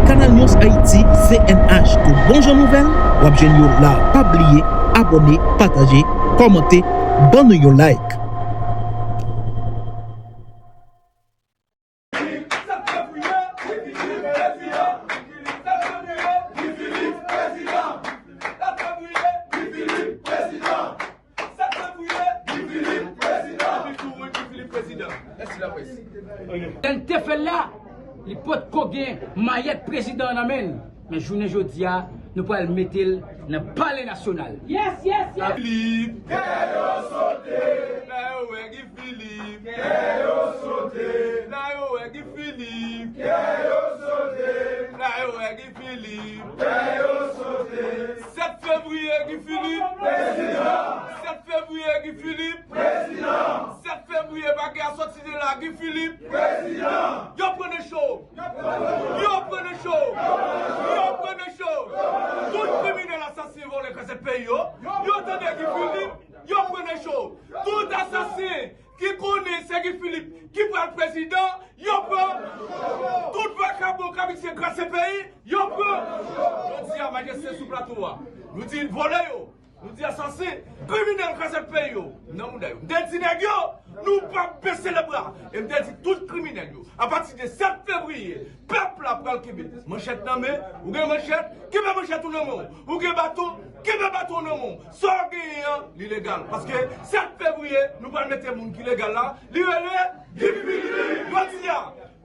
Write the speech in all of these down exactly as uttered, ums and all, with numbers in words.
Kanal News Haiti, C N H, tout bon jan nouvèl, w ap jwenn yo la. Pa bliye abòne, pataje, kòmante, ban nou yon like. Sèt fevriye, Guy Philippe prezidan. Mèsi laprès. Lè n te fè l la, li potko gen mayèt prezidan an nan men l. Men jounen jodi a, nou pral mete l nan Palè Nasyonal. Yes, yes, yes. Philippe, kè yo sote. Lè yo wè Guy Philippe, kè yo sote. Lè yo wè Guy Philippe, kè yo sote. Lè yo wè Guy Philippe, kè yo sote. Sèt fevriye, Guy Philippe. Prezidan. Sèt fevriye, Guy Philippe. Prezidan. Sèt fevriye, bagay a sòti de la, Guy Philippe. Prezidan. Yo pran nan cho. Yo pran nan cho. Yo pran nan cho. Tout kriminèl, asasen, vòlè, kraze peyi yo. Yo tande Guy Philippe. Yo pran nan cho. Tout asasen ki konnen se Guy Philippe ki pral prezidan, yo pran. Tout vakabon k ap kraze peyi, yo pran. Jodi a, majeste sou plato a, nou di vòlè yo, nou di asasen, kriminèl kraze peyi yo, nan mouda yo. M te di nèg yo, nou p ap bese lebra. E m te di tout kriminèl yo, apati de sèt fevriye, pèp la pral kenbe manchèt nan men. Ou gen manchèt, kenbe manchèt ou nan men w. Ou gen baton, kenbe baton w nan men w. Sa w genyen an, li legal. Paske sèt fevriye, nou pral mete moun ki legal la, li rele Guy Philippe. Jodi a,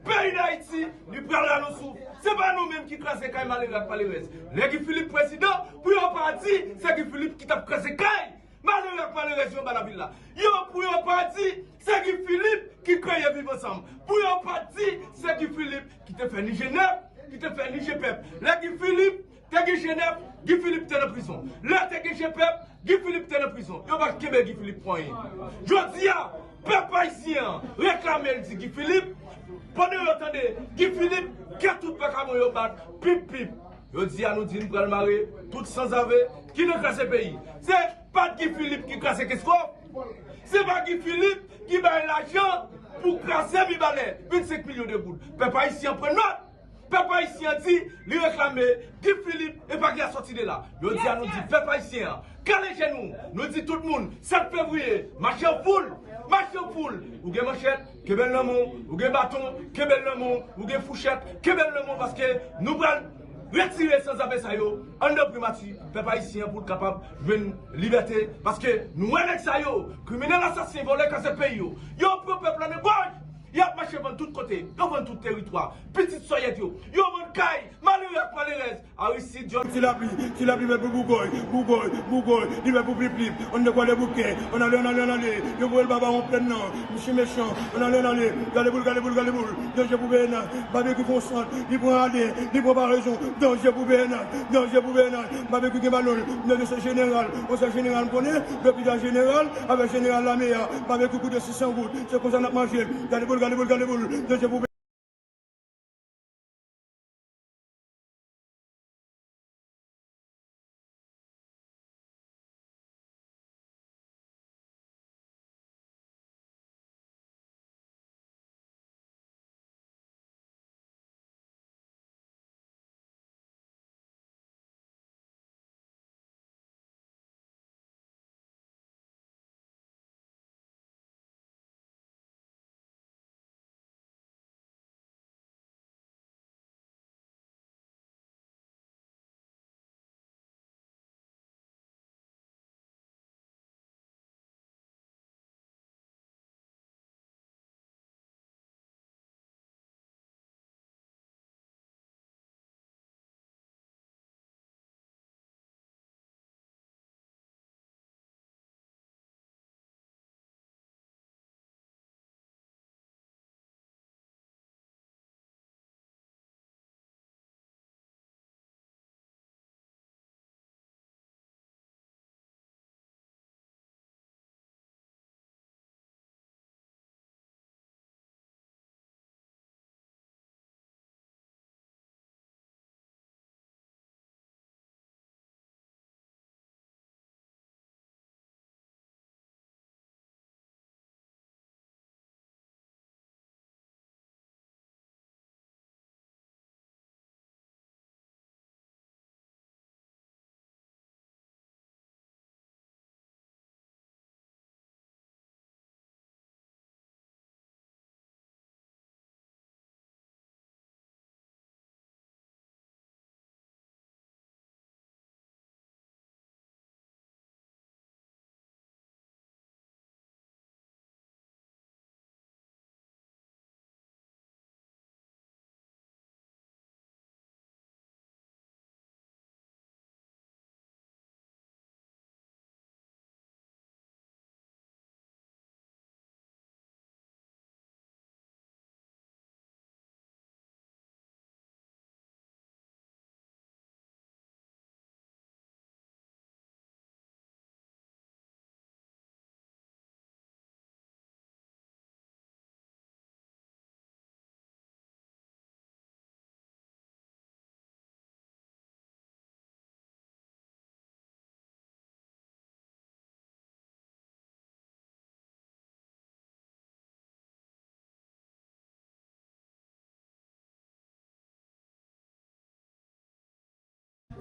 peyi Dayiti, li pral rale yon souf. Se pa nou menm ki kraze kay malere ak malerèz. Lè Guy Philippe prezidan, pou yo pa di se Guy Philippe ki t ap kraze kay malere ak malerèz yo anba lavil la. Yo, pou yo pa di se Guy Philippe ki kreye Viv Ansanm. Pou yo pa di se Guy Philippe ki te fè ni G nèf, ki te fè ni G pèp. Lè Guy Philippe te gen G nèf, Guy Philippe te nan prizon. Lè te gen G pèp, Guy Philippe te nan prizon. Yo pa kenbe Guy Philippe pou anyen. Jodi a, pèp ayisyen an reklame l di Guy Philippe. Pandan yo tande Guy Philippe, kè tout vakabon yo bat, pip, pip. Jodi a, nou di n pral mare tout sanzave ki nan kraze peyi. Se pa t Guy Philippe ki kraze Kenskòf. Se pa Guy Philippe ki bay lajan pou kraze Mibalè, vennsenk milyon de goud. Pèp ayisyen an pran nòt. Pèp ayisyen an di li reklame Guy Philippe, e pa ki a sòti de la. Jodi a, nou di pèp ayisyen an, kale je nou, nou di tout moun, sèt fevriye, mache an foul, mache an foul. Ou gen manchèt, kenbe l nan men w. Ou gen baton, kenbe l nan men w. Ou gen fouchèt, kenbe l nan men w, paske nou pral retire sanzave sa yo anndan primati pèp ayisyen an pou l kapab jwenn libète, paske nou wè nèg sa yo, kriminèl, asasen, vòlè, kraze peyi yo, yo pran pèp la nan gòj. Y ap mache vann tout kote. Yo vann tout teritwa. Pitit sòyèt yo. Yo vann kay. Malere ak malerèz. Aristide, John. Ti lapli, ti lapli fèt pou bougòy, bougòy, bougòy. Li fèt pou plip, plip. On ne kwa de bouke. On ale, on ale, on ale. Yo voye l ba bawon plèn nan. Misye mechan. On ale, on ale. Gade boul, gade boul, gade boul. Danje pou P N H. Babekyou fè yon sant. Li pran Aden. Li pran Parezon. Danje pou P N H. Danje pou P N H. Babekyou gen balon. Danje se jeneral. On se jeneral m konnen. Depi ta jeneral. Avèk jeneral lame a. Babekyou koute sis san goud. Se konsa n ap manje. Gade boul, gade boul, gade boul. Danje pou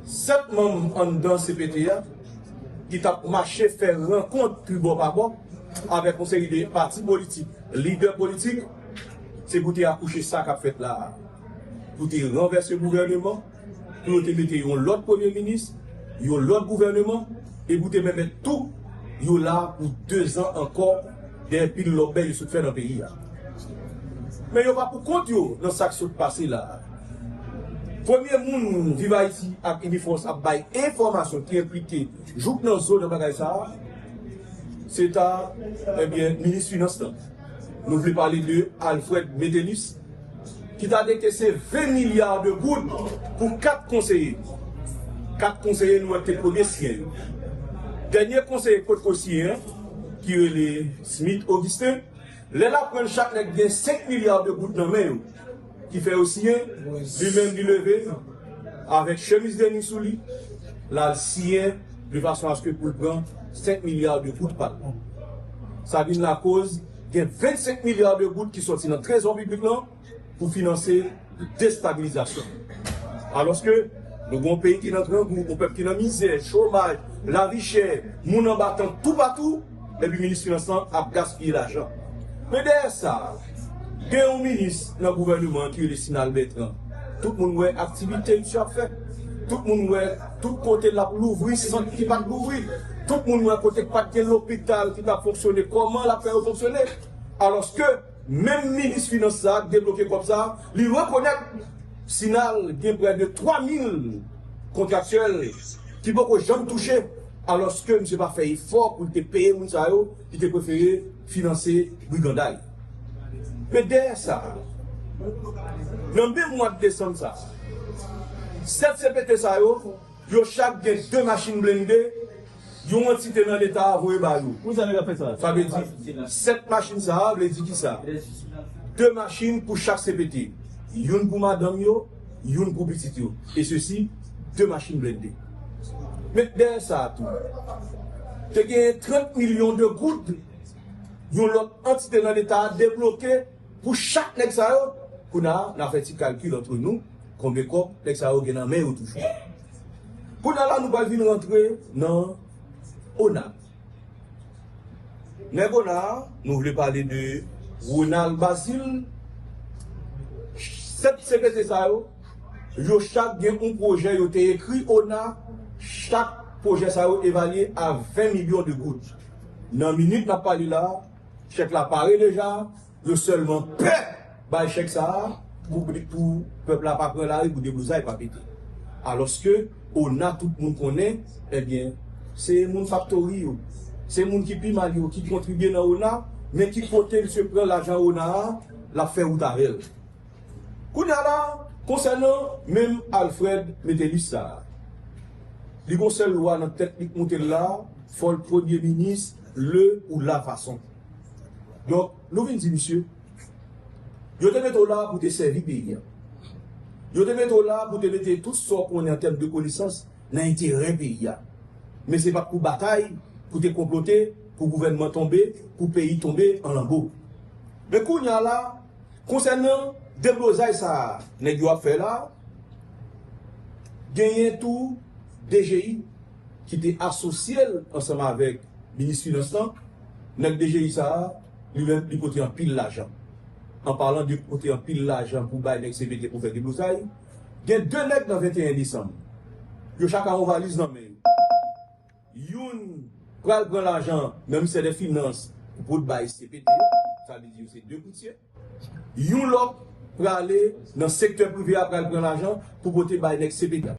Sèt manm anndan C P T a ki t ap mache fè rankont tribò pa bò avèk yon seri de pati politik, lidè politik, se pou te akouche sa k ap fèt la a. Pou te ranvèse gouvèneman, pou yo te mete yon lòt premye minis, yon lòt gouvèneman, e pou te pèmèt tou yo la pou dezan ankò dèyè pil lòbèy yo sot fè nan peyi a. Men yo pa pou kont yo nan sa k sot pase la a. Premye moun Viv Ayiti ak Inifrans ap bay enfòmasyon ki enplike jouk nan zo nan bagay sa a, se ta, ebyen, minis finans lan. Nou vle pale de Alfred Métellus, ki ta dekese ven milya de goud pou kat konseye. Kat konseye nou wè ki te premye siyen yo. Dènye konseye k potko siyen an, ki rele Smith Augustin, lè l aprann chak nèg gen senk milya de goud nan men yo, ki fè yo siyen, li menm li leve avèk chemiz de nwi sou li, l al siyen de fason aske pou l pran senk milya de goud pa l. Sa vin lakoz gen vennsenk milya de goud ki sòti nan trezò piblik lan pou finanse destabilizasyon. Alòske nou gen yon peyi ki nan grangou, yon pèp ki nan mizè, chomaj, lavi chè, moun anba tant toupatou, epi minis finans lan ap gaspiye lajan. Men dèyè sa, gen yon minis nan gouvèneman ki rele Sinal Bertrand. Tout moun wè aktivite misye ap fè. Tout moun wè tout kote l ap louvri sant ki pa t louvri. Tout moun wè kote k pa t gen lopital ki t ap fonksyone, kòman l ap fè yo fonksyone. Alòske menm minis finans sa a k debloke kòb sa a, li rekonèt Sinal gen prè de twa mil kontraktyèl ki poko janm touche, alòske misye pa fè efò pou l te peye moun sa yo, li te prefere finanse briganday. Men dèyè sa, nan menm mwa desanm sa, sèt C P T sa yo, yo chak gen de machin blende, yon antite nan Leta a voye ba yo. Pou sa nèg ap fè sa? Sa vle di, sèt machin sa a vle di ki sa? De machin pou chak C P T. Youn pou madanm yo, youn pou pitit yo. E sesi, de machin blende. Men dèyè sa a tou, te gen trant milyon de goud, yon lòt antite nan Leta a debloke pou chak nèg sa yo. Kounye a, n a fè ti kalkil antre nou, konbyen kòb nèg sa yo gen nan men yo toujou. Kounye a la, nou pral vin rantre nan ONA. Nèg ONA, nou vle pale de Ronald Bazile. Sèt C P T sa yo, yo chak gen yon pwojè yo te ekri ONA, chak pwojè sa yo evalye a ven milyon de goud. Nan minit n ap pale la, chèk la pare deja, yo sèlman pè bay chèk sa a pou, pou pèp la pa pran lari, pou deblozay pa pete. Alòske ONA, tout moun konnen, ebyen, se moun faktori yo. Se moun ki pi mal yo, ki kontribye nan ONA, men ki kote misye pran lajan ONA a, l ap fè wout avè l. Kounye a la, konsènan menm Alfred Métellus sa a, li gon sèl lwa nan tèt li k moute l la, fò l premye minis le ou la fason. Donk, nou vin di misye, yo te mete w la pou te sèvi peyi a. Yo te mete w la pou te mete tout sa w konnen an tèm de konesans nan enterè peyi a. Men se pa t pou batay, pou te konplote, pou gouvènman tonbe, pou peyi tonbe an lanbo. Men kounye a la, konsènan deblozay sa a nèg yo ap fè la, genyen tou D G I ki te asosye l ansanm avèk minis finans lan. Nèg D G I sa a, li menm, li pote anpil lajan. An palan de pote anpil lajan pou bay nèg C P T pou fè deblozay, gen de nèg nan venteyen desanm, yo chak a yon valiz nan men yo. Youn pral pran lajan nan ministè dè finans pou pot bay C P T yo, sa vle di yo se de koutye. Yon lòt prale nan sektè prive a, pral pran lajan pou pote bay nèg C P T a.